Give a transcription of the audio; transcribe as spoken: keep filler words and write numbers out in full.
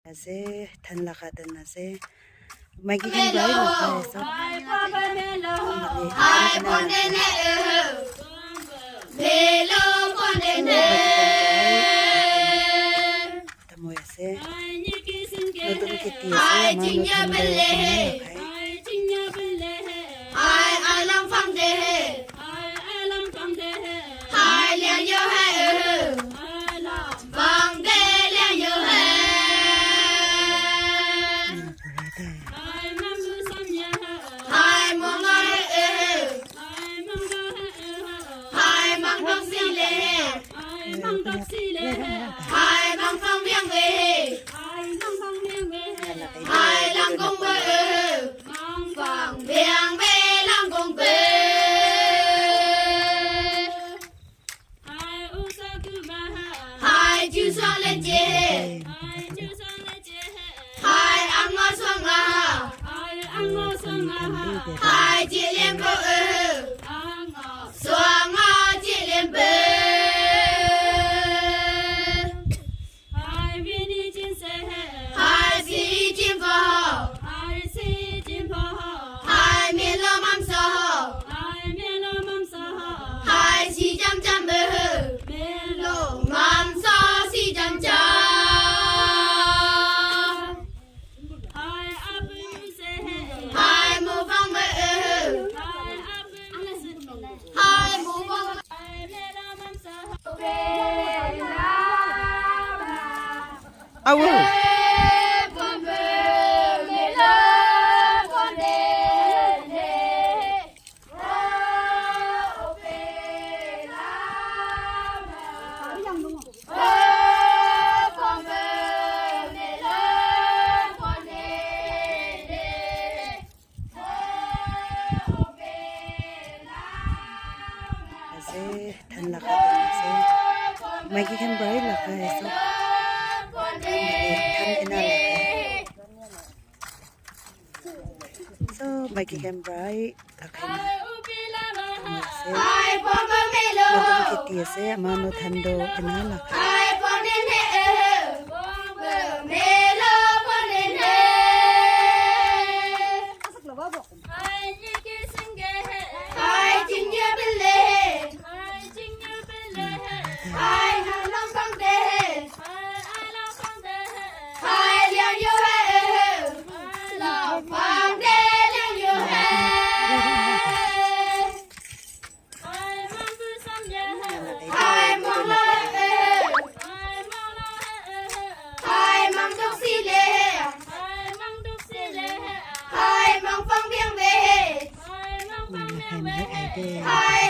Ase, than lakha tan ase. Maiki khan bhai lakha ase. Hai pon de ne, eh. Melo pon de ne. Tamoi ase. Notun kheti ase, ama notun de ase. Hai alam phang de he. Hai alam phang de he. Hai liang yo he, eh. Hai alam phang de liang yo he. Hai mang bu sam ya he. Hai mong he, eh. Hai mang ga he, eh. Hai mang dok si le he. Hai mang dok si le he. Hai mang phang biang we he. Hai mang phang biang we he. Hai lang gong we, eh. Mang phang biang we lang gong we. Hai u sa ku ma ha. Hai ju sa le je he. Hai ju sa le je he. Hai ang ngo sa nga ha. Hai ang ngo sa nga ha. Hai ji lian bo, eh. Ang ngo sa nga ji lian bo. Hai mini jin se he. Hai si jin bo ho. Hai si jin bo ho. Hai melo mam sa ho. Hai melo mam sa ho. Hai si jam jam be he. Melo mam sa si jam jam. Hai apu se he. Hai mo bang be he. Hai apu se he. Hai mo bang. Hai melo mam sa ho. Awo. Ase, than lakha tan ase. Maiki khan bhai lakha ase. Than ena lakha. So, maiki khan bhai lakha ena. Ase. Notun kheti ase, ama nothan do ena lakha. Hai jing ya bele. Hai jing ya bele. Hai na long bang de. Hai ai long bang de. Hai liang yo he. Long bang de liang yo he. Hai mang bu sam ya he. Hai mang lo he. Hai mang lo he. Hai mang dok si le he. Hai mang dok si le he. Hai mang phang biang we he. Hai mang phang biang we he. Hai